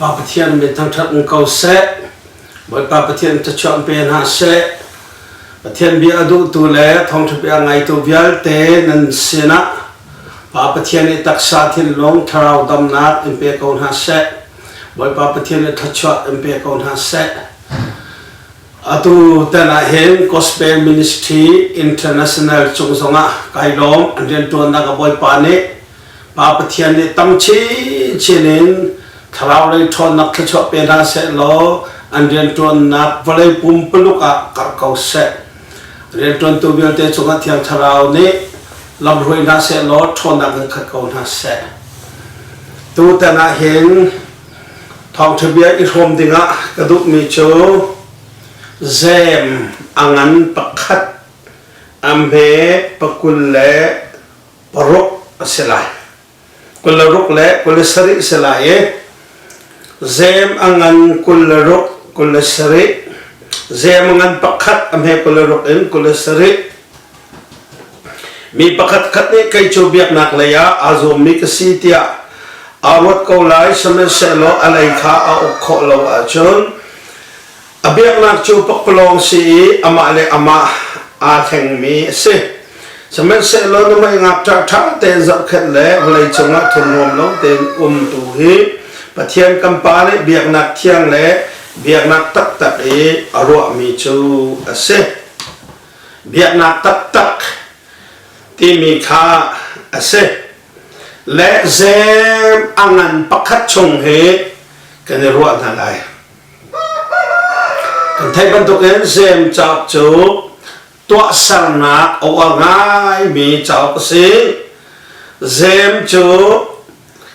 Pa Pathian min thangṭhat in ko seh. Bawipa Pathian thluachuah pe hna seh. Pathian bia a duhtu le thawngṭha bia a ngaitu vialte nan sinah Pa Pathian nih taksa thinlung thlarau damnak in pe ko hna seh. Bawipa Pathian nih thluachuah in pe ko hna seh. Atu tan ah hin Gospel Ministry International cung zongah kai lawm. An rianṭuannak a Bawipa nih Pa Pathian nih tam chinchin in thlarau lei ṭhawnnak thluachuah pe hna seh law an rianṭuannak vawlei pumpuluk ah karh ko seh. Rianṭuantu vialte cungah Thiang Thlarau nih lamhruai hna seh law ṭhawnnak in khat ko hna seh. Tutan ah hin Thawngṭha bia i hrawm dingah ka duhmi cu zem a ngan pakhat, a hme pakul le paruk a si lai. 26 le 27 a si lai i zem a ngan 26, 27, zem a ngan pakhat, a hme 26 in 27. Mi pakhatkhat nih kei cu biaknak lei ah aa zuammi ka si tiah aa ruat ko lai, sihmanhsehlaw a lei kha a uk khawh lo ahcun a biaknak cu pakpalawng si i amah le amah aa hlengmi a si. Sihmanhsehlaw na mei ngakṭah ṭha tein zohkhenh le vawlei cungah thurhnawm lo tein um tu hi Pathian kan Pa nih biaknak thiang le biaknak taktak i a ruahmi cu a si. Biaknak taktak timi kha a si. Le zem a ngan pakhat chung hi kan i ruah hna lai. Kan theih bantukin zem cauk cu tuahsernak a uar ngaimi cauk a si. Zem cu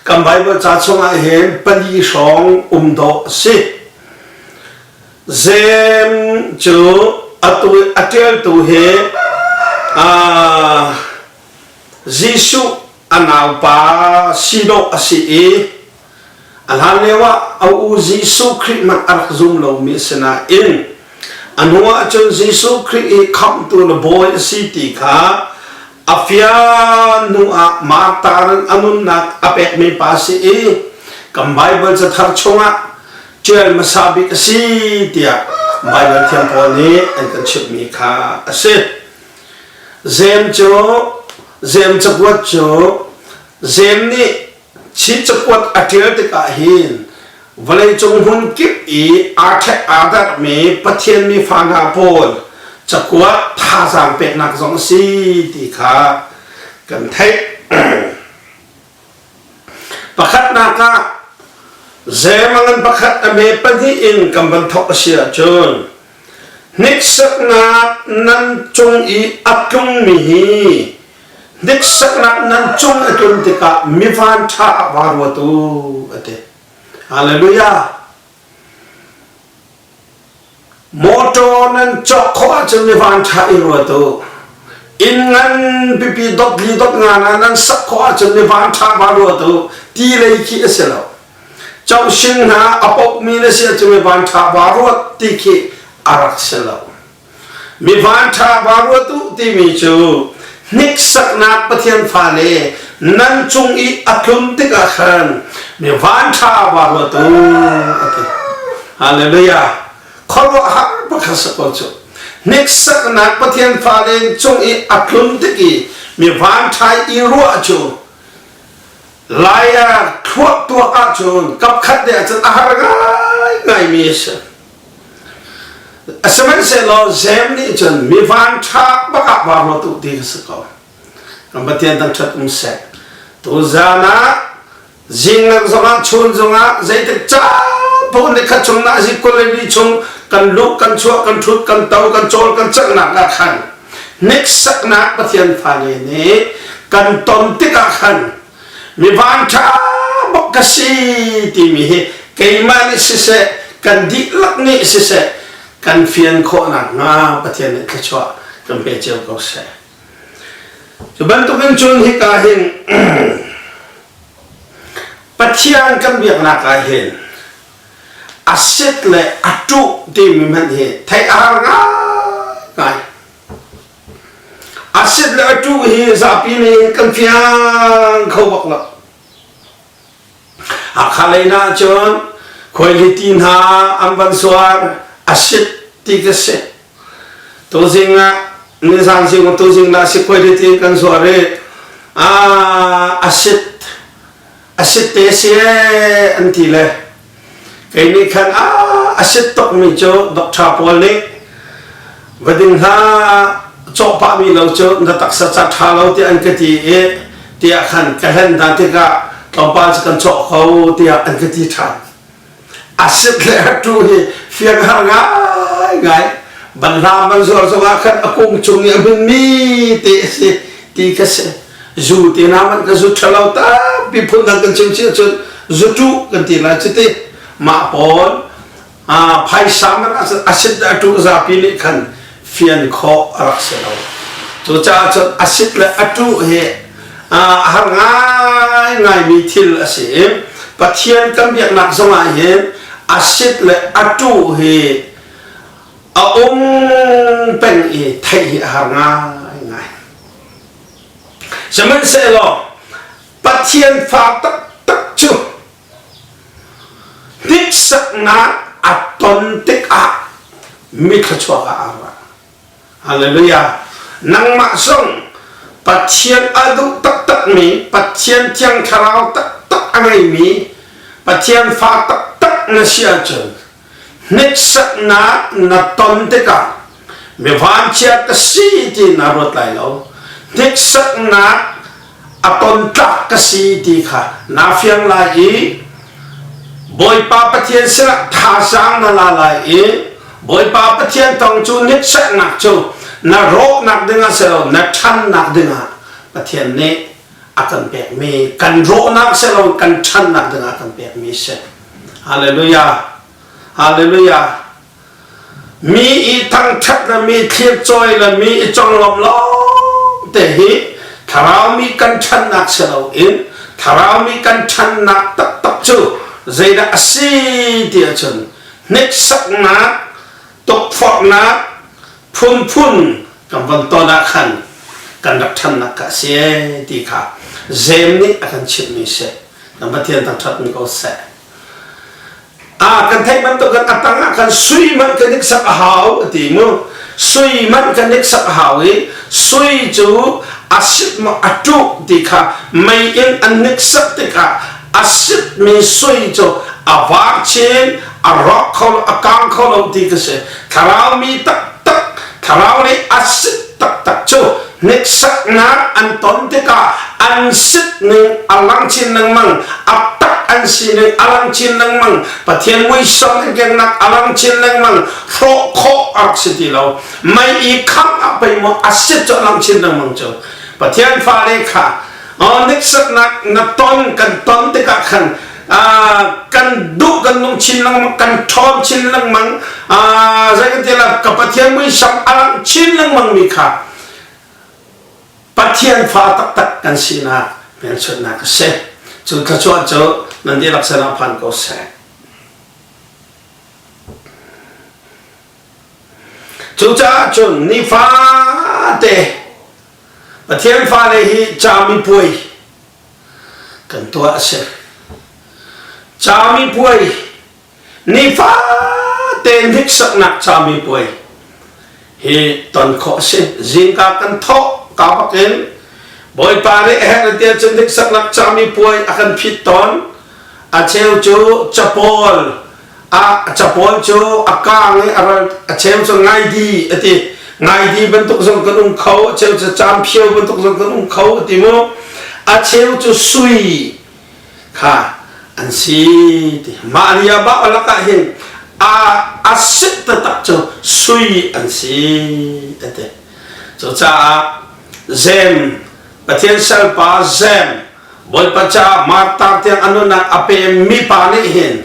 kan Baibal ca chungah hin pali hrawng um dawh a si. Zem cu atu a ṭialtu hi Jesuh a naupa si dawh a si i a hlan lio ah a u Jesuh Khrih hmanh a rak zum lomi a si nain a hnu ah cun Jesuh Khrih i khamhtu le bawi a si ti kha a fian hnu ah Martar in a nunnak a pekmi pa a si i kan Baibal cathar chungah ṭial hmasa bik a si tiah Baibal thiang pawl nih an kan chimhmi kha a si. Zem cu Zem cakuat cu Zem nih chi cakuat a ṭial tikah hin vawleicung hmun kip i aa ṭhek aa darhmi Pathian mi fa hna pawl cakuat thazaang peknak zong a si ti kha kan theih. Pakhatnak ah zemangan pakhat a me pahnih in kan van thawk a si ahcun hniksaknak nan cung i a tlungmi hi hniksaknak nan cung a tlun tikah mi van ṭha ah vaa ruat u a ti. Hallelujah! Motor nan cawk khawh ahcun mi van ṭha i ruat u. Inn ngan pipi dot li dot nga na nan sak khawh ahcun mi van ṭha va ruat u. Ti lei khi a si lo. Cohsing hna a pokmi na si ahcun mi van ṭha va ruat ti khi a rak si lo. Mi van ṭha va ruat u timi cu hniksaknak Pathian fale nan cung i a tlun tikah khan mi van ṭha va ruat u a ti. Hallelujah. Khuaruahhar pakhat si ko cu. Hniksaknak Pathian fale cung i a tlun tik i mi van ṭha i ruah cu lai ah thluak tuak ahcun kapkhat te ahcun a har ngaingaimi a si. Sihmanhsehlaw Zem nih cun mi van ṭha bak ah vaa ruat u ti ka si ko. Kan Pathian thangṭhat um seh. Tuzaan ah zinglak zongah chun zongah zeitik caan paoh nikhat chung na zi 22 chung kan luh kan chuah kan ṭhut kan to kan cawl kan canghnak ah khan hniksaknak Pathian fale nih kan ton tikah khan mi van ṭha bak ka si timi hi keimah nih siseh kan dihlak nih siseh kan fian khawh nakhnga Pathian nih thluachuah kan pe cio ko seh. Cu bantukin cun hika hin Pathian kan biaknak ah hin a sit le a ṭuh timi hmanh hi theih a har ngaingai. A sit le a ṭuh hi zapi nih kan fiang kho bak lo. Hakha lei na ahcun Khuailiti hna an van zuar a sit ti ka si. Tuzing ah nizan zing tuzing lah si khuailiti kan zuar i a sit a sit te si an ti le kei nih khan a sit tukmi cu doctor pawl nih va ding hna cawh pahmi lo cu na taksa ca ṭha lo tiah an ka ti i tiah khan ka hlen hna tikah tlawmpal cu kan cawh ko tiah an ka ti ṭhan. A sit le a ṭu hi fiang har ngaingai banhla man zuar zongah khan a kung cung i a hmunmi te a si ti ka si. Zu te na man ka zu ṭhalo tampi phun dang kan chim si ahcun zu ṭuh kan ti lai cuti mah pawl phaisa man a sit le a ṭuh zapi nih khan fian khawh a rak si lo. Cucaah cun a sit le a ṭuh hi a har ngaingaimi thil a si i Pathian kan biaknak zongah hin a sit le a ṭuh hi a um peng i theih hi a har ngaingai. Sihmanhsehlaw Pathian fa taktak cu Hniksaknak a ton tikah mi thluachuak ah aa ruah. Hallelujah. Nangmah zong Pathian a duh taktakmi, Pathian thiang thlarau taktak a ngeimi, Pathian fa taktak na si ahcun hniksaknak na ton tikah mi vanchia ka si ti na ruat lai lo. Hniksaknak a ton tlak ka si ti kha naa fiang lai i Bawipa Pathian sinah thazaang na la lai i Bawipa Pathian tong cu nitsernak cu na rawhnak dingah si lo na ṭhannak dingah Pathian nih a kan pekmi kan rawhnak si lo kan ṭhannak dingah a kan pekmi si. Hallelujah. Hallelujah. Mi i thangṭhat le mi thlircawi le mi i conglawmh lawng te hi thlarau mi kan ṭhannak si loin thlarau mi kan ṭhannak taktak cu zeidah a si ti ahcun hniksaknak, tukforhnak phunphun kan von ton ah khan kan rak ṭhannak kha a si ti kha Jeim nih a kan chimhmi si. Kan Pathian thangṭhat mi ko seh. A kan theih bantuk kan a tang ah khan sui man kan nik sak a hau a ti mu. Sui man kan nik sak a hau i sui cu a sit maw a ṭuh ti kha mei in an nik sak tikah a sitmi sui cu a var chin, a rawk kho lo, a kang kho lo ti ka si. Thlarau mi taktak, thlarau nih a sit taktak cu hniksaknak an ton tikah an sit ning a lang chin lengmang, a tak an sining a lang chin lengmang, Pathian muisam an kengnak a lang chin lengmang, hrawh khawh a rak si ti lo. Mei i khangh ah pei maw a sit cu a lang chin lengmang cu. Pathian fale kha hniksaknak na ton kan ton tikah khan kan duh kan nung chin lengmang kan ṭhawn chin lengmang zei kan ti la ka Pathian muisam a lang chin lengmang mi kha Pathian fa taktak kan sinak hmelchunhnak a si cu thluachuah cu nan dihlak sinah phan ko seh. Cucaah cun nifate Pathian fale hi camipuai kan tuah a si. Camipuai nifate hniksaknak camipuai hi ton khawh a si. Zingka kan thawh ka bakin Bawipa nih a herh tiah cun hniksaknak camipuai a kan phit tawn. A cheu cu capawl a capawl cu a kaang i a ral a cheu cu ngaidi a ti. Ngaidi bantuk zong kan um kho, a cheu cu camphio bantuk zong kan um kho a ti mu. A cheu cu sui kha an si ti. Mah ria ba lakah hin a a sit taktak cu sui an si a ti. Cucaah Zem Pathian salpa Zem Bawipa caah martar tiang a nunnak a pemmi pa nih hin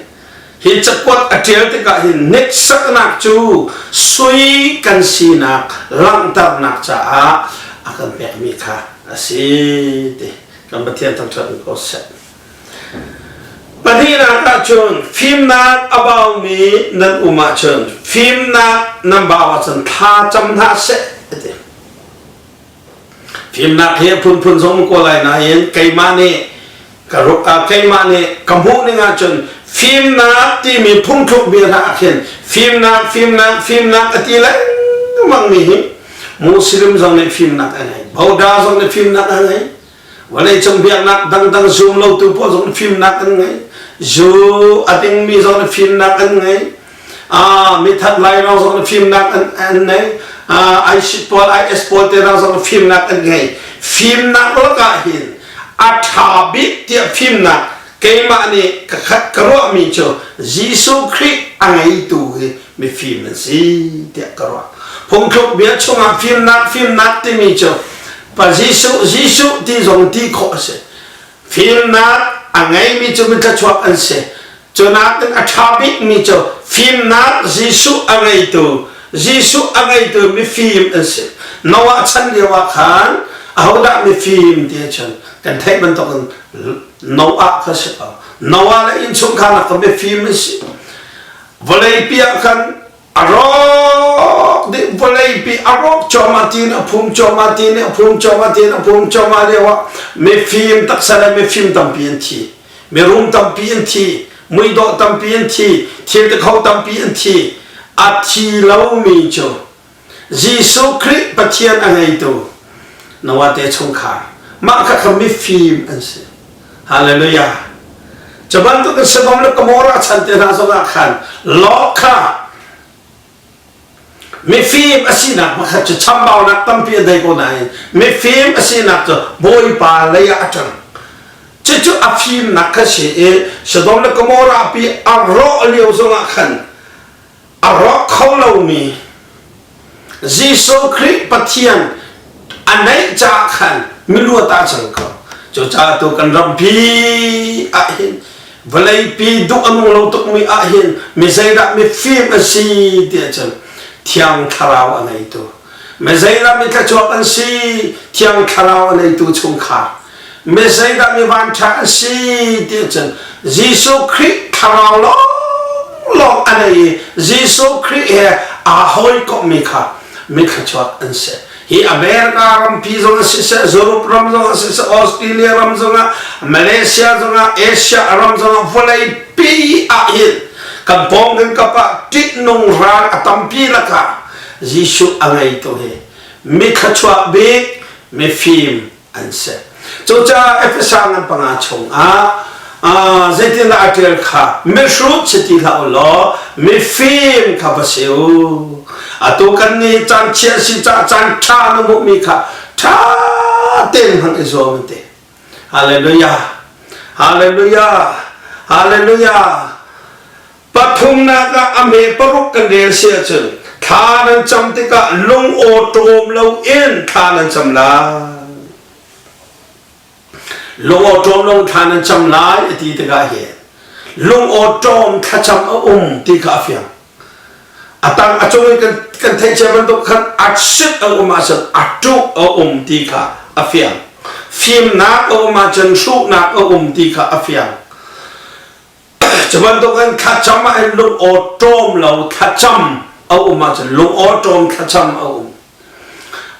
hi cakuat a ṭial tikah hin hniksaknak cu sui kan sinak langhternak caah a kan pekmi kha a si ti kan Pathian thangṭhat ko seh. Pahnihnak ahcun fimnak a baumi nan um ahcun fimnak nan bau ahcun thla cam hna seh a ti. Fimnak hi a phunphun zong ko lai nain keimah nih ka keimah nih ka hmuh ning ahcun Fimnak timi phungthluk bia hna ah khin fimnak, fimnak, fimnak a ti lengmang mi hi Muslim zong nih fimnak a ngei, Buddha zong nih fimnak a ngei, vawleicung biaknak dangdang zum lotu pawl zong nih fimnak an ngei, zu a dingmi zong nih fimnak an ngei, mithat lainawng zong nih fimnak an ngei, ISIS pawl, IS pawl te hna zong nih fimnak an ngei. Fimnak lakah hin a ṭha bik tiah fimnak keimah nih ka khat ka ruahmi cu Jesuh Khrih a ngeitu hi mifim an si tiah ka ruah. Phungthluk bia chungah fimnak fimnak timi cu pa Jesuh Jesuh ti zong ti khawh a si. Fimnak a ngeimi cu mithlachuak an si. Cu nakin a ṭha bikmi cu fimnak Jesuh a ngeitu Jesuh a ngeitu mifim an si. Noah chan lio ah khan ahodah mifim ti ahcun kan theih bantukin Noah kha si ko. Noah le innchungkhar nak mifim an si. Vawleipi ah khan a rawk dih vawleipi a rawk cuahmah tiin a phum cuahmah tiin a phum cuahmah tiin a phum cuahmah lio ah mifim taksa le mifim tampi an thi. Mirum tampi an thi. Muidawh tampi an thi. Thil tikho tampi an thi. A thi lomi cu Jesuh Khrih Pathian a ngeitu Noah te chungkhar mah kha kha mifim an si. Hallelujah. Cu bantuk in Sodom le Gomorrah chan te hna zongah khan Lot kha mifim a sinak pakhat cu chambaunak tampi a dei ko nain mifim a sinak cu Bawipa lei ah a ṭang. Cucu a fimnak kha si i Sodom le Gomorrah pi a rawh lio zongah khan a rawk kho lomi Jesuh Khrih Pathian a neih caah khan miluat ah cang ko. Cucaah tu kan rampi ah hin vawleipi duh a nung lo tukmi ah hin mi zeidah mifim a si ti ahcun Thiang Thlarau a ngeitu mi zeidah mi thlachuak an si Thiang Thlarau a neitu chungkhar mi zeidah mi vanṭha an si ti ahcun Jesuh Khrih thlarau lawnglawng a nei i Jesuh Khrih he aa hawikomhmi kha mi thluachuak an si. Hi America rampi zong ah siseh, Europe ram zong ah siseh, Australia ram zong ah, Malaysia zong ah, Asia ram zong ah, vawleipi ah hin kan pawng kan kap ah ṭihnung ral a tampi lakah Jesuh a ngeitu hi mi thluachuak bik mifim an si. Cucaah Efesa ngan panga chungah zeitindah a ṭial kha mihrut si ti hlah u law mifim kha va si u. Atu kan nih caan chia si caah caan ṭha na hmuhmi kha ṭha tein hmang i zuam an ti. Hallelujah! Hallelujah! Hallelujah! Pathumnak ah a hme paruk kan rel si ahcun thla nan cam tikah lung awṭawm loin thla nan cam lai. Lung awṭawm lo thla nan cam lai a ti tikah hin lung awṭawm thlacam a um ti kha a fiang. A tang a cung in kan kan theih cia bantuk khan a sit a um ahcun a ṭuh a um ti kha a fiang. Fimnak a um ahcun hruhnak a um ti kha a fiang. Cu bantukin thlacam ah hin lung awṭawm lo thlacam a um ahcun lung awṭawm thlacam a um.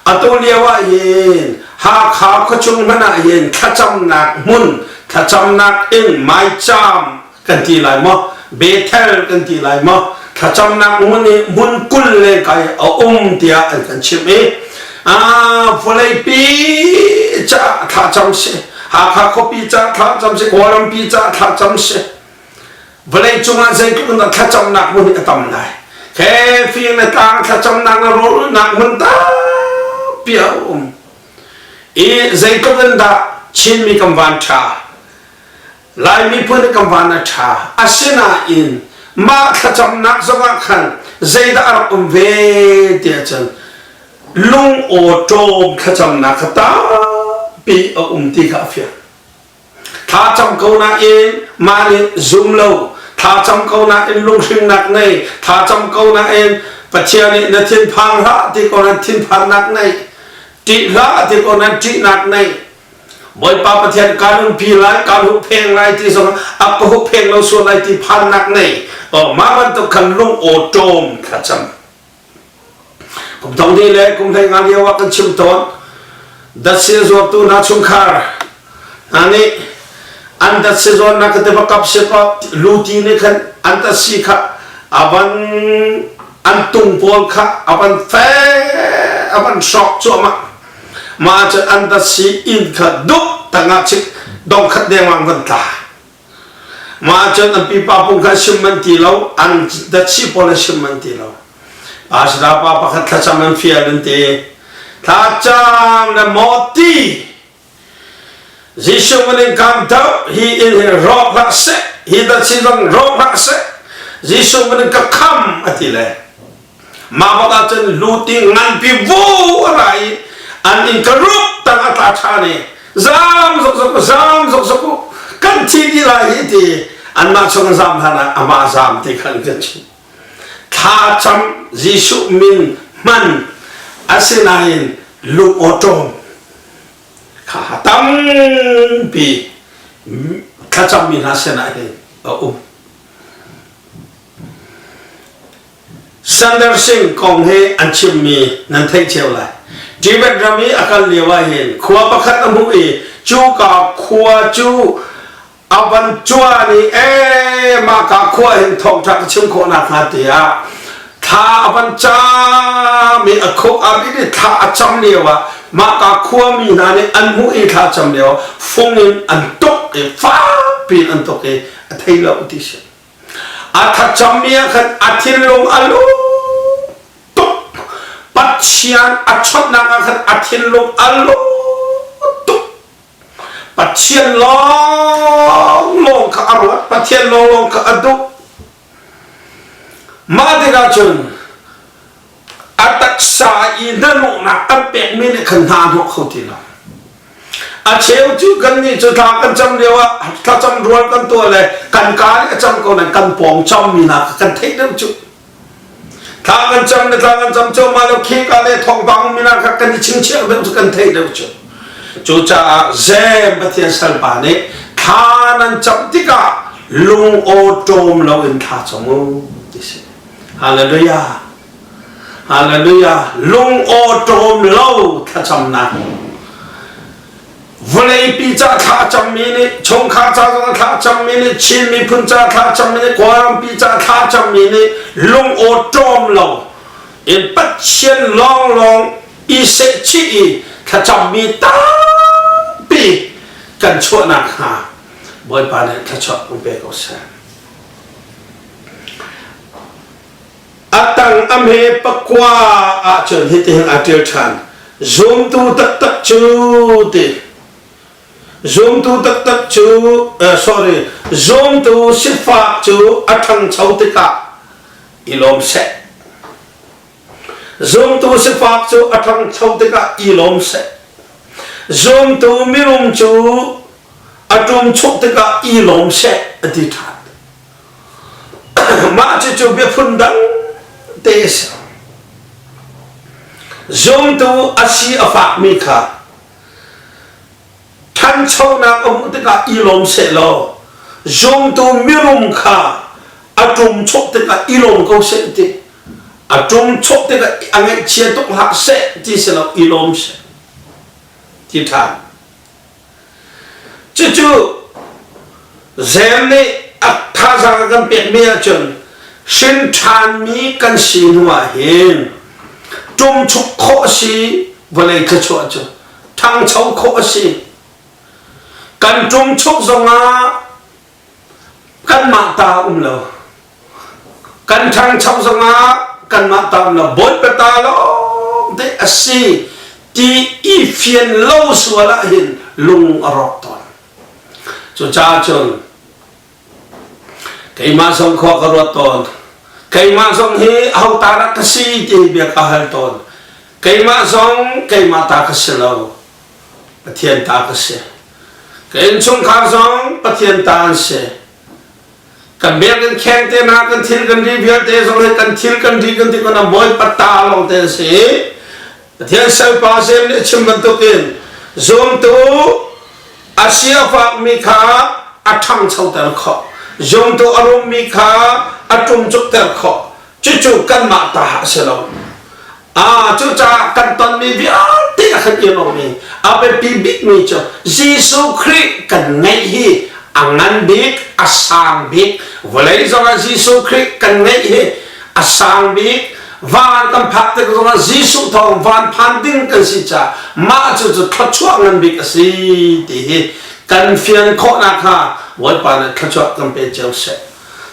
Atu lio ah hin Hakha khuachung hmanh ah hin thlacamnak hmun, thlacamnak inn, maicaam kan ti lai maw, Bethel kan ti lai maw, thlacamnak hmun i hmun 20 le kai a um tiah an kan chimh i vawleipi caah thlacam si. Hakha khuapi ca thlacam si, Kawlrampi ca thlacam si. Vawlei cungah zeitluk in dah thlacamnak hmun hi a tam lai. He fing le tlang thlacamnak le rawlulhnak hmun tampi a um. I zeitluk in dah Chinmi kan van ṭha, Lai miphun kan van a ṭha. Asinain mah thlacamnak zongah khan zeidah a rak um ve ti ahcun lung awṭawm thlacamnak kha tampi a um ti kha a fiang. Thla cam ko nain mah nih zum lo, thla cam ko nain lunghringnak nei, thla cam ko nain Pathian nih na thinphang hlah ti ko nain thinphannak nei, ṭih hlah ti ko nain ṭihnak nei. Bawipa Pathian kaan umpi lai, kaan huhpheng lai ti zong a ka huhpheng lo sual lai ti phannak nei. Oh, mah bantuk khan lung awṭawm thlacam. Kum thong dih le kum 15 lio ah kan chim tawn. Datsi zuartu hna chungkhar hna nih An datsi zawnnak ka tiva kap si ko luti nih khan an datsi kha a van an tung pawl kha a van fe a van hrawk cuahmah. Mah cun an datsi inn kha duk tangah chik dong khat dengmang van tla. Mah cun an pipa pung kha sim man ti lo, an datsi pawl an sim man ti lo. Pastor pa pakhat thlacam an fial an ti. Thlacam le maw ti Jesuh min in kan doh hi inn hi rawk hlah seh hi datsi zong rawk hlah seh Jesuh min in ka kham a ti le mah bak ahcun luti nganpi vu a ra i an inn ka rup tang a tla ṭhan i zam zokzok zam zokzok u kan thi dih lai hi ti anmah chung zam hlan ah amah zam ti khan kan chim thla cam Jesuh min hman asinain lung awṭawm kha tampi thlacammi hna sinah hin a um. Sander Singh kong hi an chimmi nan theih cio lai. Tibet ram i a kal lio ah hin khua pakhat a hmuh i cuka khua cu a van cuan i ee mahka khua hin thawngṭha ka chim khawh nakhnga tiah thla a van cam i a khuk a bit i thla a cam lio ah mahka khuami hna nih an hmuh i thla cam lio fung in an tuk i fakpi in an tuk i a thei lo ti si a thlacammi ah khan a thinlung a lu tuk Pathian a chawnhnak ah khan a thinlung a lu tuk Pathian lawnglawng kha a ruat, Pathian lawnglawng kha a duh. Mah tikah cun a taksa i hnahnawhnak an pekmi nih khan hna a hnawh kho ti lo. A cheu cu kannih cu thla kan cam lio ah thlacam rual kan tuah le kan kaa nih a cam ko nain kan pawng cammi hna kha kan theih deuh cu. Thla kan cam le thla kan cam cuahmah lo khika le thawngpang mina kha kan i chingchiah deuh cu kan theih deuh cu. Cucaah Zem Pathian salpa nih thla nan cam tikah lung awṭawm loin thla cam u ti si. Hallelujah. Hallelujah. Lung awṭawm lo thlacamnak. Vawleipi ca thla a cammi nih, chungkhar ca zong thla a cammi nih, Chin miphun ca thla a cammi nih, Kawlrampi ca thla a cammi nih lung awṭawm lo in Pathian lawnglawng i sehchih i thlacammi tampi kan chuahnak hnga Bawipa nih thluachuah kan pe ko seh. A tang a hme pakua ahcun hitihin aa ṭial ṭhan. Zumtu taktak cu ti. Zumtu taktak cu sorry, zumtu sifak cu a ṭhangcho tikah i lawm seh. Zumtu sifak cu a ṭhangcho tikah i lawm seh. Zumtu mirum cu a ṭumchuk tikah i lawm seh a ti ṭhan. Mah cucu biaphun dang te a si. Zumtu a si a fakmi kha ṭhanchonak a hmuh tikah i lawm sehlaw zumtu mirum kha a ṭumchuk tikah i lawm ko seh ti a ṭumchuk tikah a ngaihchia tuk hlah seh ti si lo i lawm seh ti ṭhan. Cucu Zem nih a thazaang a kan pekmi ahcun hrin ṭhanmi kan si hnu ah hin ṭumchuk khawh a si vawlei thluachuah cu ṭhangcho khawh a si. Kan ṭumchuk zongah kanmah ta um lo. Kan ṭhangcho zongah kanmah ta um lo. Bawipa ta lawng te a si ti i fian lo sual ah hin lung a rawk tawn. Cucaah cun keimah zong khua ka ruat tawn. Keimah zong hi aho ta dah ka si ti hi bia ka hal tawn. Keimah zong keimah ta ka si lo. Pathian ta ka si. Ka innchungkhar zong Pathian ta an si. Kan biakinn kheng te hna kan thil kan ri vialte zong hi kan thil kan ri kan ti ko na Bawipa ta lawng te an si. Pathian salpa Sem nih a chim bantukin zumtu a siafakmi kha a ṭhangchoter khawh. Zumtu a rummi kha a ṭumcukter khawh. Cucu kanmah ta a si lo. Ah, cucaah kan tonmi vialte a kan i lawmmi a biapi bikmi cu Jesuh Khrih kan ngeih hi A ngan bik, a sang bik, vawlei zongah Jesuh Khrih kan ngeih hi a sang bik, van kan phak tik zongah Jesuh thawng van phan ding kan si caah mah cu cu thluachuah ngan bik a si ti hi kan fian khawh nakhnga Bawipa nih thluachuah kan pe cio seh.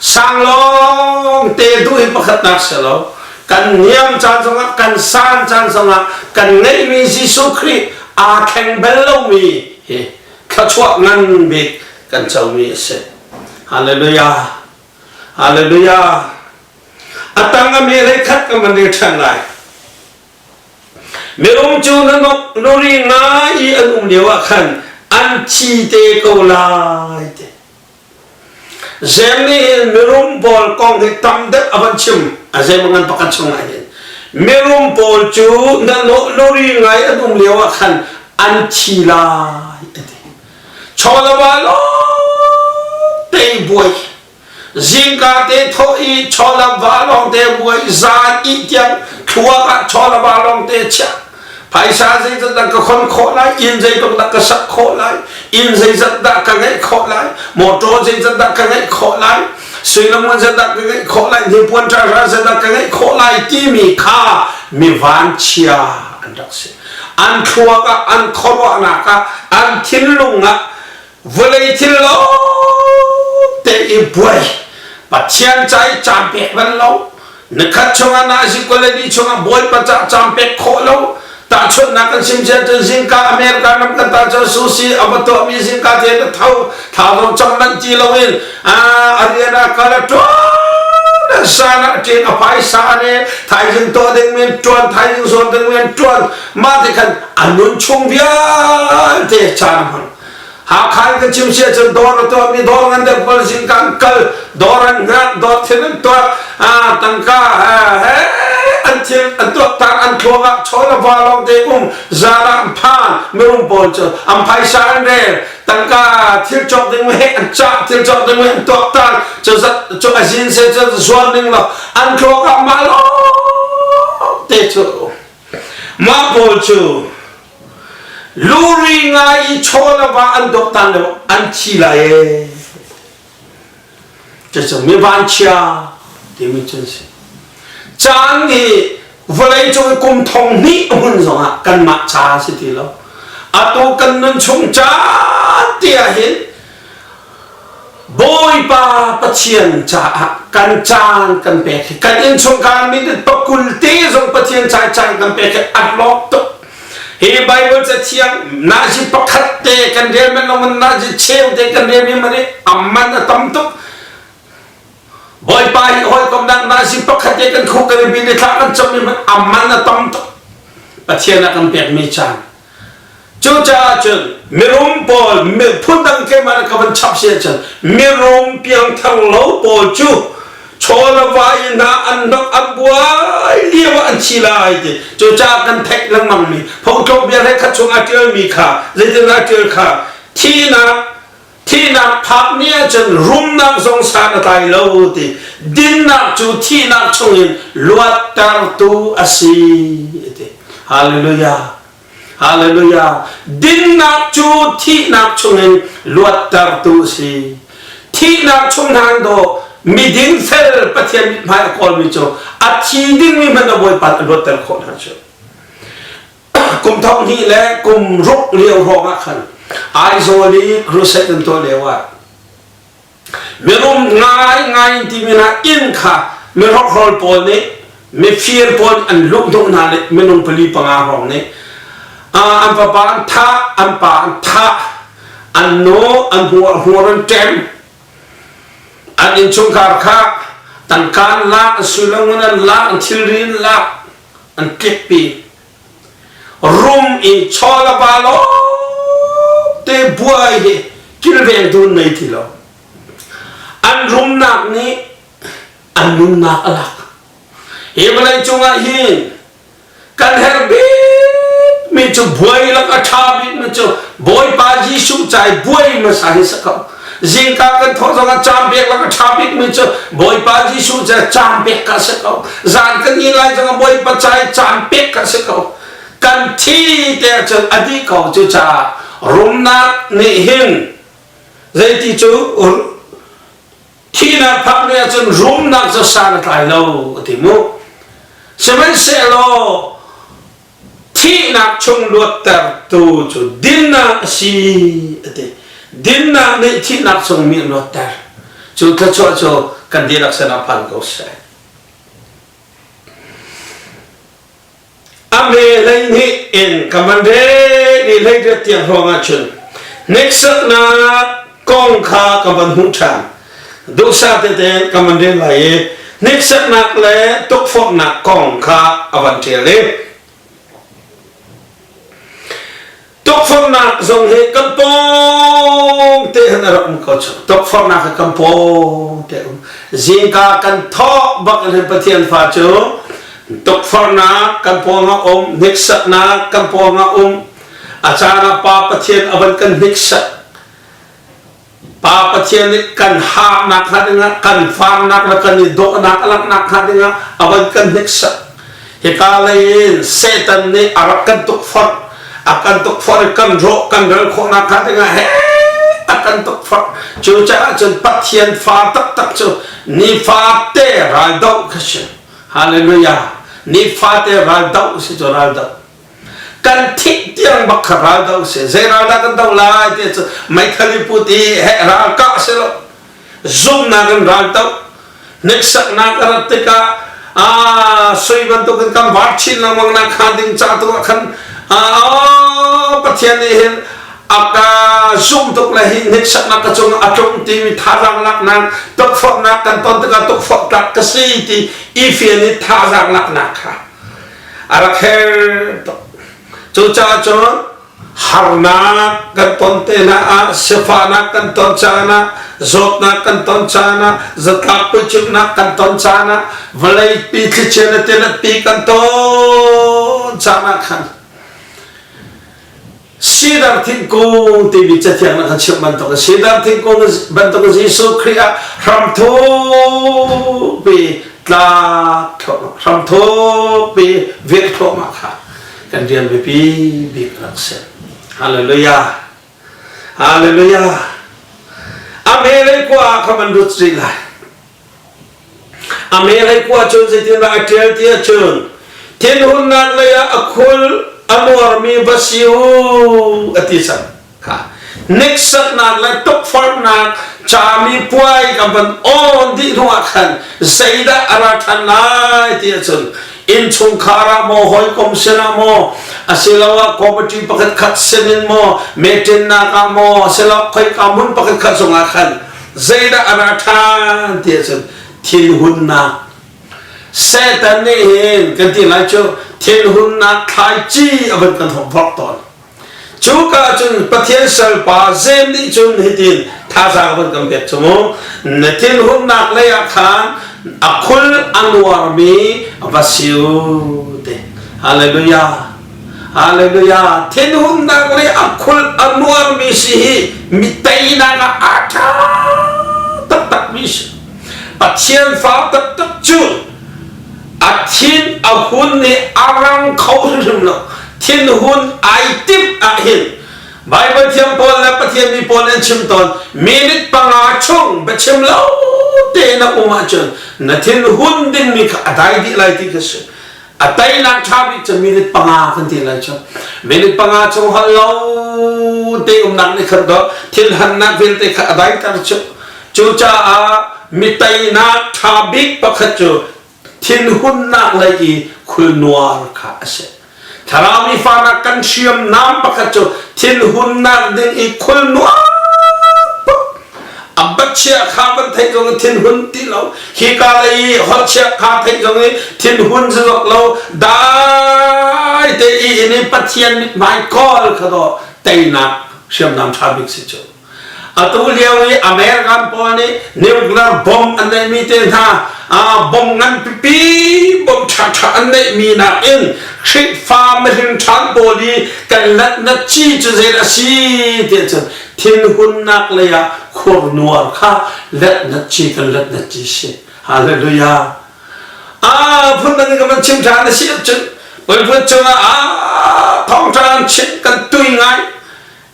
Sang lawng te duh hi pakhatnak si lo. Kan niam caan zongah, kan san caan zongah kan ngeihmi Jesuh Khrih aa thleng bal lomi hi thluachuah ngan bik kan comi a si. Hallelujah. Hallelujah. A tang a mi khat ka man rel ṭhan lai. Mirum cu na nok luri ngai i an um lio ah khan an thi te ko lai te. Zem nih hin mirum pawl kong hi tam deuh a van chim. A zei ngan pakhat chung ah hin. Mirum pawl cu na nawh luri ngai an um lio ah khan an thi lai a ti. Chawlava lawng te buai. Zingka te thawh i chawlava lawng te buai zan ih tiang thluak ah chawlava lawng te chiah. Phaisa zeizat dah ka khon khawh lai, inn zeitluk dah ka sak khawh lai, inn zeizat dah ka ngeih khawh lai, motor zeizat dah ka ngeih khawh lai, suilam zeizat dah ka ngeih khawh lai, hnipuan ṭha zeizat dah ka ngeih khawh lai timi kha mi vanchia an rak si. An thluak ah, an khuaruahnak ah, an thinlung ah vawlei thil lawngte i buai Pathian ca i caan pek bal lo nikhat chungah nazi colony chungah bawipa ca caan pek khawh lo tahchunhnak kan sim cia cun zingka America ram kan ta cun susi a va tuahmi zingka te na tho thau cam manh ti loin a rian ah kal a tuan san ah ṭin a phaisa ne thaizing tuah ding men ṭuan thaizing zawn ding men ṭuan mah ti khan a nun chung vialte caan hmang Hakha in kan chim si ahcun dawr a tuahmi dawr ngan deuh pawl zingka an kal dawr an hngak dawr thil an tuah tangka he an thil an tuaktan an thluang ah chaw le va lawng te um zan ah an phan mirum pawl cu an phaisa an rel tangka thil cawk ding he an cah thil cawk ding an tuaktan cu zat cu a zin se cu zuar ning lo an thluak ah mah lawng te cu mah pawl cu Luri ngai i chaw le va an dawt tan lo an thi lai ee. Cucu mi vanchia timi cun si. Caan hi vawlei cung i kum thong hnih hun zongah kanmah ca si ti lo. Atu kan nun chung caan te ah hin Bawipa Pathian caah kan caan kan pek hi kan innchungkhar minute pakul te zong Pathian ca caan kan pek hi a hlawk tuk. Hi Bible cathiang nazi pakhat te kan rel men lo nazi cheu te kan rel mi man i amman a tam tuk. Bawipa hi hawikomnak nazi pakhat te kan khu kan i bin i thla kan cam mi man amman a tam tuk. Pathian a kan pek mi caan. Cucaah cun mirum pawl phundang keimah ka van chap si ahcun mirum piangthar lo pawl cu chaw le va in hna an nok an buai lio ah an thi lai ti cucaah kan theih lengmang mi phungtluk bia he khat chung a ṭialmi kha zeitin a ṭial kha thihnak thihnak phak ni ahcun rumnak zong san a tlai lo ti dinnak cu thihnak chungin luattertu a si ti hallelujah Hallelujah. Dinnak cu thihnak chungin luattertu a si. Thihnak chung hna dawh miding fel Pathian mithmai a kawlmi cu a thi dingmi hmanh a Bawipa a luatter khawh hna cu. Kum thong hnih le kum ruk lio hrawng ah khan Aizawl i crusade an tuah lio ah Mirum ngaingai in timi hna inn kha mihrokhrol pawl nih mifir pawl an luhhnawh hna nih minung pali panga hrawng nih an fapa an thah an pa an thah an nu an hmur an ṭem an innchungkhar kha tangka an lak an sullam an lak an thilri an lak an tlikpi rum in chaw le va lawng te buai hi kilveng dun nei ti lo an rumnak nih an nunnak a lak hi vawlei cungah hin kan herh bik mi cu buai lak a ṭha bik mi cu Bawipa Jesuh ca i buai hmasa hi si ko Zingka kan thawh zongah caan pek lak a ṭha bikmi cu Bawipa Jesuh cu caan pek ka si ko. Zan kan i lai zongah Bawipa ca i caan pek ka si ko. Kan thi te ahcun a dih ko. Cucaah rumnak nih hin Zeiti cu thihnak phak ni ahcun rumnak cu san a tlai lo a ti mu. Sihmanhsehlaw thihnak chung luattertu cu dinnak a si a ti. Dinnak nih thihnak chung mi a luatter. Cu thluachuah cu kan dihlak sinah phan ko seh. A me 12 in ka man re ni 18 tiang hrawng ahcun hneksaknak kong kha ka van hmuh ṭhan. Duhsah tete ka man rel lai i hneksaknak le tukforhnak kong kha a van ṭial i Tukforhnak zong hi kan pawng te hin a rak um ko cu. Tukforhnak hi kan pawng te um. Zingka kan thawh bak in Pathian fa cu tukforhnak kan pawng ah um, hniksaknak kan pawng ah um. A caan ah Pa Pathian a van kan hniksak. Pa Pathian nih kan harnak hnga dingah, kan farnak le kan i dawhnak a langhnak hnga dingah a van kan hniksak. Hika lei in Satan nih a rak kan tukforh, a kan tukforh i kan rawh, kan ral khawhnak hnga dingah he a kan tukforh. Cucaah cun Pathian fa taktak cu nifate raldoh kha si. Hallelujah. Nifate raldoh si cu raldoh. Kan thih tiang bak kha ral do si. Zei ral dah kan do lai ti cu meithal i put i he ral kah si lo. Zumnak in ral do. Hneksaknak a rat tikah aa sui bantukin kan var chin lengmang nak kha ding ca tu ah khan Pathian nih hin a ka zum tuk le hi hneksaknak ka cung a tlung timi thazaang laknak tukforhnak kan ton tikah tukforh tlak ka si ti i fian i thazaang laknak kha a rak her tuk. Cucaah cun harnak kan ton te hna ah, sifahnak kan ton caan ah, zawtnak kan ton caan ah, zatlak puicimnak kan ton caan ah, vawleipi thlichia le tiletpi kan ton caan ah khan Sidar thingkung timi cathiang na kan chimh bantuk Sidar thingkung bantuk Jesuh Khrih ah hramthukpi tlak hramthukpi virh thluahmah kha kan rian biapi bik rak si. Hallelujah. Hallelujah. Amelei khua kha man rut rih lai. Amelei khua cun zeitindah a ṭial ti ahcun thinhunnak lei ah a khul a nuarmi va si u a ti cang. Kha hneksaknak le tukforhnak cami puai kan van awn dih hnuah khan zeidah a ra ṭhan lai ti ahcun innchungkhar ah maw hawikom sinah maw asiloah committee pakhat khat sinin maw meeting-nak ah maw asiloah khoika hmun pakhat khat zongah khan zeidah a ra ṭhan ti ahcun thinhunnak Satan nih hin kan ti lai cu thinhunnak thlaici a van kan vok tawn. Cuka cun Pathian salpa Zem nih cun hitin thazaang van kan pek cu mu. Na thinhunnak lei ah khan a khul a nuarmi va siu te. Hallelujah. Hallelujah. Thinhunnak le a khul a nuarmi si hi mi teinak ah aa ṭha taktakmi si. Pathian fa taktak cu a thin a hun i a rang kho hrimhrim lo. Thinhun ai timh ah hin Bible thiam pawl le Pathian mi pawl an chim tawn minute 5 chung biachim lo tein a um ahcun na thinhun dingmi kha a dai dih lai ti kha si. A teinak ṭha bik cu minute 5 kan ti lai cu. Minute 5 chung holh lo te umnak nih khan dawh thil hannak vialte kha a daiter cu. Cucaah mi teinak ṭha bik pakhat cu thinhunnak lei i khulnuar kha a si. Thlarau mi fanak kan hriamnam pakhat cu thinhunnak ding i khulnuar a bachia kha van theih zong in thinhun ti lo hika lei i holhchia kha theih zong i thinhun zok lo dai te i in i Pathian mithmai kawl kha do teinak hriamnam ṭha bik si cu atu lio i American pawl nih nuclear bomb an neihmi te hna bomb ngan pipi bomb ṭhaṭha an neihmi nakin Khrihfa mihring ṭhan pawl i kan latnat ci cu zei a si tiah cun thinhunnak lei ah khurnuar kha letnat ci kan letnat ci si. Hallelujah. Ah phundang in ka van chim ṭhan a si ahcun pulput cungah ah thawngṭha an chim kan tui ngai.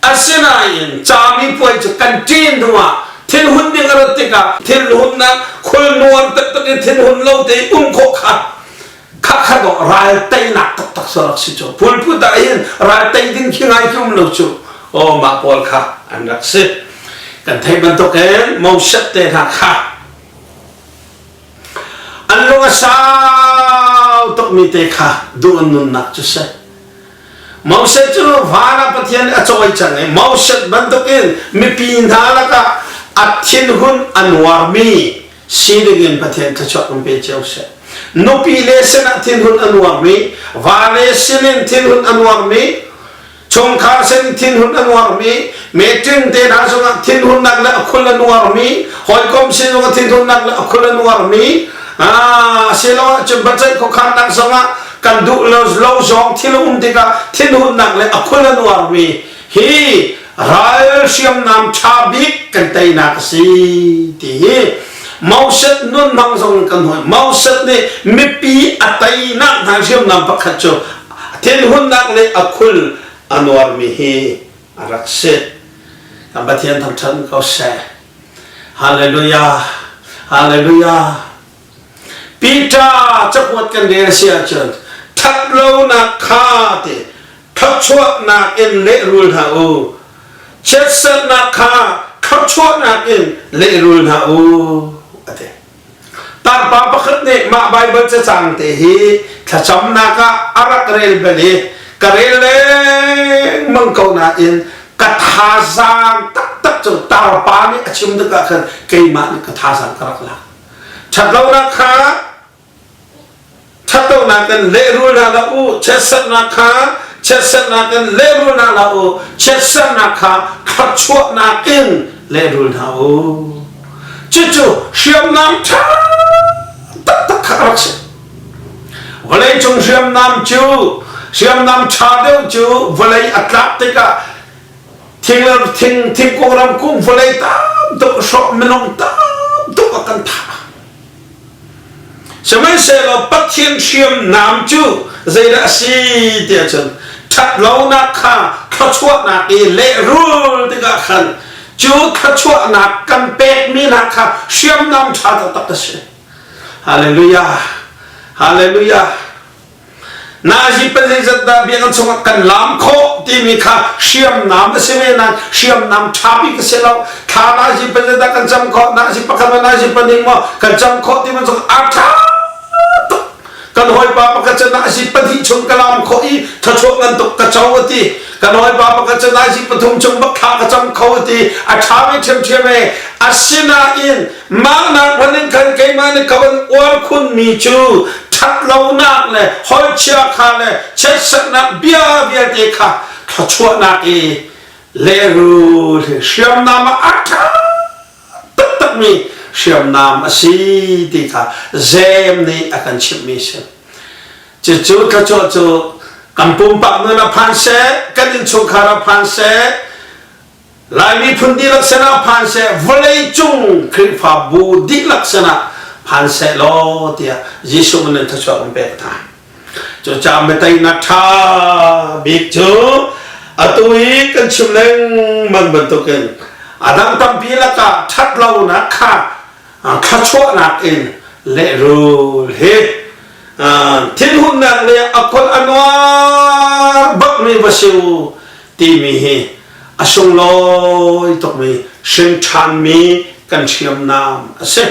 Asinain Asinain camipuai cu kan ṭin hnuah thinhun ding a rat tikah thinhunnak khulnuar taktak in thinhun lo te um khawh kha khakha dawh ral teinak taktak cu rak si cu. Pulput ah hin ral tei ding khi ngai khi um lo cu. Aw mah pawl kha an rak si. Kan theih bantukin Moses te hna kha an lung a sau tukmi te kha duh an nunnak cu si. Moses cu van ah Pathian nih a cawi cang i Moses bantukin mipi hna lakah a thinhun a nuarmi si dingin Pathian thluachuah kan pe cio seh. Nupi le sinah thinhun a nuarmi, vale sinin thinhun a nuarmi, chungkhar sin thinhun a nuarmi, meeting te hna zongah thinhunnak le a khul a nuarmi, hawikom sin zongah thinhunnak le a khul a nuarmi, asiloah cun biaceih khuakhannak zongah kan duh lo zong thil a um tikah thinhunnak le a khul a nuarmi hi ral hriamnam ṭha bik kan teinak a si ti hi Moses nun hmang zong kan hmuh. Moses nih mipi a teinak hna hriamnam pakhat cu thinhunnak le a khul a nuarmi hi a rak si. Kan Pathian thangṭhat ko seh. Hallelujah. Hallelujah. Peter cakuat kan rel a si ahcun ṭhatlonak kha ti thluachuahnak in lehrul hna u. Chiatserhnak kha thluachuahnak in lehrul hna u a ti. Tarpa pakhat nih mah Baibal cacang te hi thlacamnak ah a rak rel bal i ka rel lengmang ko nain ka thazaang taktak cu tarpa nih a chim tikah khan keimah nih ka thazaang ka rak lak. Ṭhatlonak kha ṭhatlonak in lehrul hna hlah u, chiatserhnak kha chiatserhnak in lehrul hna hlah u, chiatserhnak kha thluachuahnak in lehrul hna u. Cucu hriamnam ṭha taktak kha a rak si. Vawleicung hriamnam cu hriamnam ṭha deuh cu vawlei a tlak tikah thing thing thingkung ramkung vawlei tam tuk hrawh minung tam tuk a kan thah. Sihmanhsehlaw Pathian hriamnam cu zeidah a si tiah cun ṭhatlonak kha thluachuahnak i lehrul tikah khan cu thluachuahnak kan pekmi hna kha hriamnam ṭha taktak a si. Hallelujah! Hallelujah! Nazi zeizat dah biakinn chungah kan lam khawh timi kha hriamnam a si ve nain hriamnam ṭha bik a si lo. Thla nazi zeizat dah kan cam khawh, nazi pakhat maw nazi pahnih maw kan cam khawh timi cu a ṭha tuk. Kan hawipa pakhat cu nazi pahnih chung ka lam khawh i thluachuah ngan tuk ka co a ti. Kan hawipa pakhat cu nazi pathum chung bak thla ka cam kho a ti. A ṭha ve ṭhiamṭhiam e. Asinain Mah nak hmanh in khan keimah nih ka van uar khunmi cu ṭhatlonak le holchia kha le chiatserhnak bia vialte kha thluachuahnak i lehrul hi hriamnam ah a ṭha taktakmi hriamnam a si ti kha Jeim nih a kan chimhmi a si. Cucu thluachuah cu kan pumpak nun ah phan seh, kan innchungkhar ah phan seh, Lai miphun dihlak sinah phan seh, vawleicung Khrihfabu dihlak sinah phan seh law tiah Jesuh min in thluachuah kan pek hna. Cucaah biateinak ṭha bik cu atu i kan chim lengmang bantukin a dang tampi lakah ṭhatlonak kha thluachuahnak in lehrul hi thinhunnak le a kol a nuar bakmi va si u timi hi a sunglawi tukmi hrin ṭhanmi kan hriamnam a si.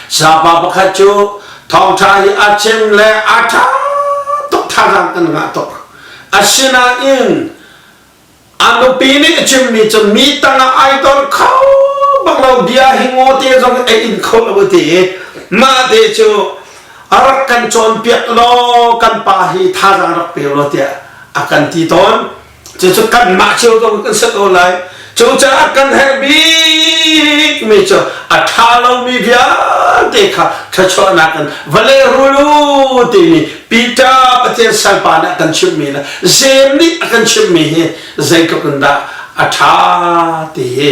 Sapa pakhat cu thawngṭha hi a chim le a ṭha tuk thazaang kan ngah tuk. Asinain a nupi nih a chimmi cu mi tangah ai dor kho bak lo bia hi ngaw te zong ei in kho lo a ti i mah te cu a rak kan cawnpiak law kan pa hi thazaang rak pe law tiah a kan ti tawn. Cucu kanmah cio zong kan si ko lai. Cucaah kan herh bikmi cu a ṭha lomi vialte kha thluachuahnak in va lehrul u timi Peter Pathian salpa nih a kan chimhmi le Jeim nih a kan chimhmi hi zeitluk in dah a ṭha ti hi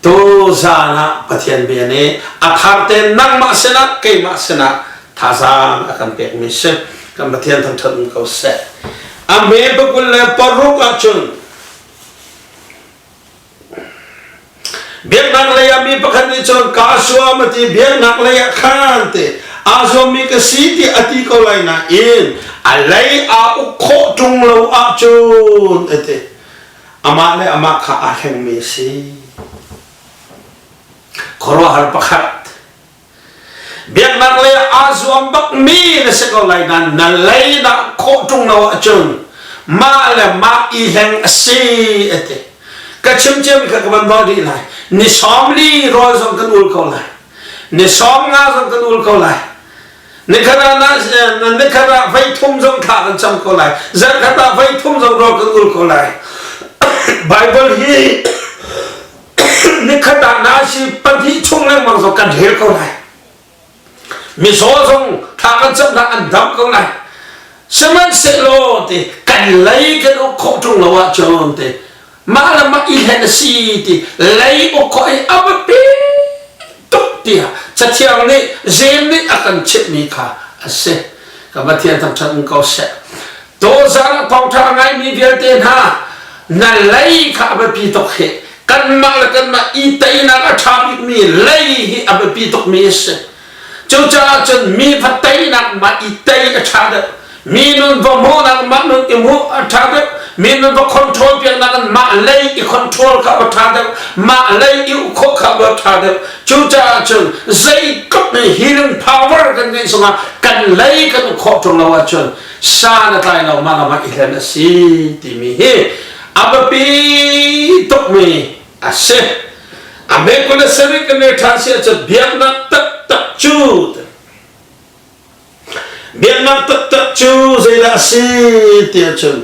tuzaan ah Pathian bia nih a thar tein nangmah sinah keimah sinah thazaang a kan pekmi si. Kan Pathian thangṭhat um ko seh. A hme pakul le paruk ahcun. Biaknak lei ah mi pakhat nih cun kaa zuam a ti, biaknak lei ah khan ti aa zuammi ka si ti a ti ko lai nain a lei aa uk khawh ṭung lo ahcun a ti. Amah le amah kha aa hlengmi a si. Khuaruahhar pakhat. Biaknak lei ah aa zuam bakmi na si ko lai nain na lei dah khawh ṭung lo ahcun mah le mah i hleng a si a ti. Ka chim ciami kha ka van nawl rih lai. Ni 40 rawl zong kan ul ko lai. Ni 50 zong kan ul ko lai. Nikhat ah na nikhat ah vei thum zong thla kan cam ko lai. Zarhkhat ah vei thum zong rawl kan ul ko lai. Bible hi nikhat ah nasi pahnih chung lengmang zong kan rel ko lai. Mizaw zong thla kan cam hna an dam ko lai. Sihmanhsehlaw ti kan lei kan uk khawh ṭung lo ahcun ti mah le mah i hlen a si ti lei uk khawh i a biapi tuk tiah Cathiang nih Jeim nih a kan chimhmi kha a si. Ka Pathian thangṭhat in ko seh. Tawzang a thawngṭha a ngaimi vialte hna na lei kha a biapi tuk hi. Kanmah le kanmah i teinak a ṭha bikmi lei hi a biapi tukmi a si. Cucaah cun mi va teinak mah i tei a ṭha deuh. Mi nun va hmuhnak mah nun i hmuh a ṭha deuh. Mi nun va control piaknak in mah lei i control kha a ṭha deuh. Mah lei i uk khawh kha a ṭha deuh. Cucaah cun zeitluk healing power kan ngeih zongah kan lei kan uk khawh ṭung lo ahcun san a tlai lo mah lam ah i hlen a si timi hi a biapi tukmi a si. A hme 27 kan rel ṭhan si ahcun biaknak taktak cu biaknak taktak cu zeidah a si ti ahcun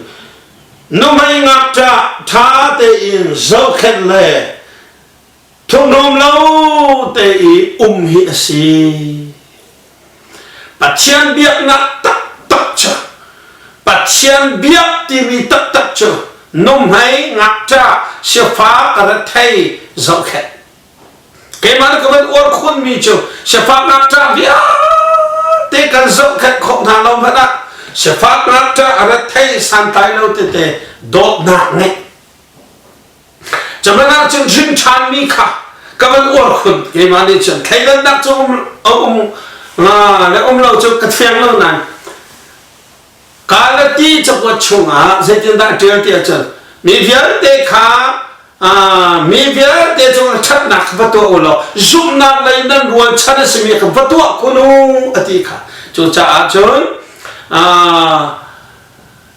nuhmei ngakṭah ṭha tein zohkhenh le thurhnawm lo te i um hi a si. Pathian biaknak taktak cu Pathian biak timi taktak cu nuhmei ngakṭah sifak rethei zohkhenh. Keimah ka van uar khunmi cu sifak ngakṭah vialte kan zohkhenh khawh hna lo hmanh ah sifak ngakṭah rethei santlai lo tete dawtnak ngeih. Cuhmanh ah cun hrin ṭhanmi kha ka van uar khun. Keimah nih cun thleidannak cu um a um le um lo cu ka fiang lo nain Galati cakuat chungah zeitindah a ṭial ti ahcun mi vialte kha mi vialte cungah ṭhatnak kha va tuah u law zumhnak lei nan rualchan a simi kha va tuah kun u a ti kha. Cucaah cun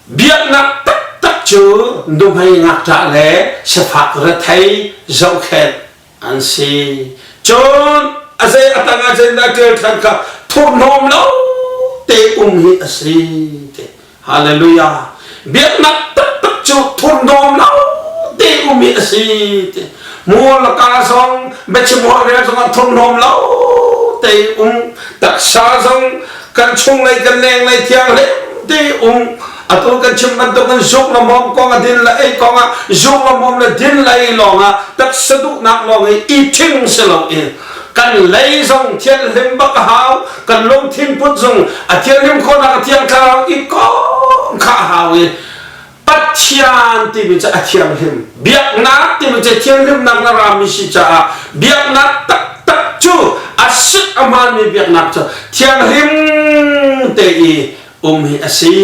Biaknak taktak cu nuhmei ngakṭah le sifak rethei zohkhenh an si. Cun a zei a tang ah zeidah ṭial ṭhan kha thurhnawm lo te um hi a si. Hallelujah. Biaknak taktak cu thurhnawm lo te um hi a si. Hmur le kaa zong biachim holhrel zong ah thurhnawm lo te um taksa zong kan chunglei kan lenglei thianghlim te um atu kan chim bantuk in zuk le hmawm kong a din le ei kong ah zuk le hmawm le din le ei lawng ah taksa duhnak lawng i i thing si lo in kan lei zong thianhlim bak a hau kan lungthin put zong a thianhlim khawhnak a thiang thlarau i kong kha a hau i Pathian timi cu a thianghlim. Biaknak timi cu thianghlimnak na rami si caah biaknak taktak cu a sik a hmaanmi biaknak cu thianghlim te i um hi a si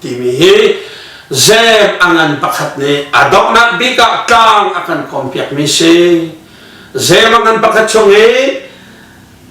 timi hi zem a ngan pakhat nih a donghnak bik ah tlang a kan kawmpiakmi si. Zem a ngan pakhat chung i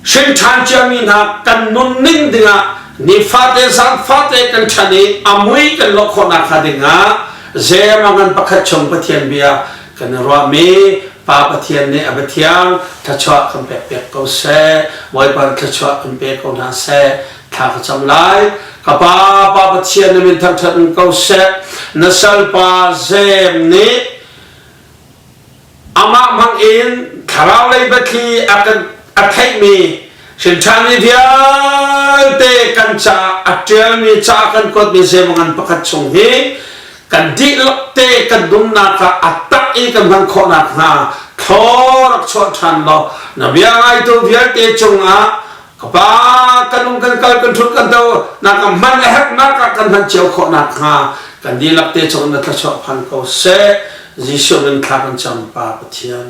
Hrin ṭhan ciami hna kan nunning dingah nifate zaanfate kan ṭhan i a mui kan lawh khawh nakhnga dingah zeimah ngan pakhat chung Pathian bia kan i ruahmi Pa Pathian nih a biathiang thluachuah kan pekpiak ko seh. Bawipa thluachuah kan pe ko hna seh. Thla ka cam lai. Ka Pa, Pa Pathian na min thangṭhat in ko seh. Na salpa Zem nih Amah hmang in thlarau lei biathli a kan a theihmi hrinṭhanmi vialte kan caah a ṭialmi ca kan kuatmi zeimaw pakhat chung hi kan dihlak te kan nunnak ah a tak i kan hman khawh nakhnga thlaw rak chuah ṭhan law na bia ngaitu vialte cungah ka pa kan um kan kal kan ṭhut kan to na ka hman a herhnak ah kan hman cio khawh nakhnga kan dihlak te cung na thluachuah phan ko seh. Jesuh min thla kan cam Pa Pathian.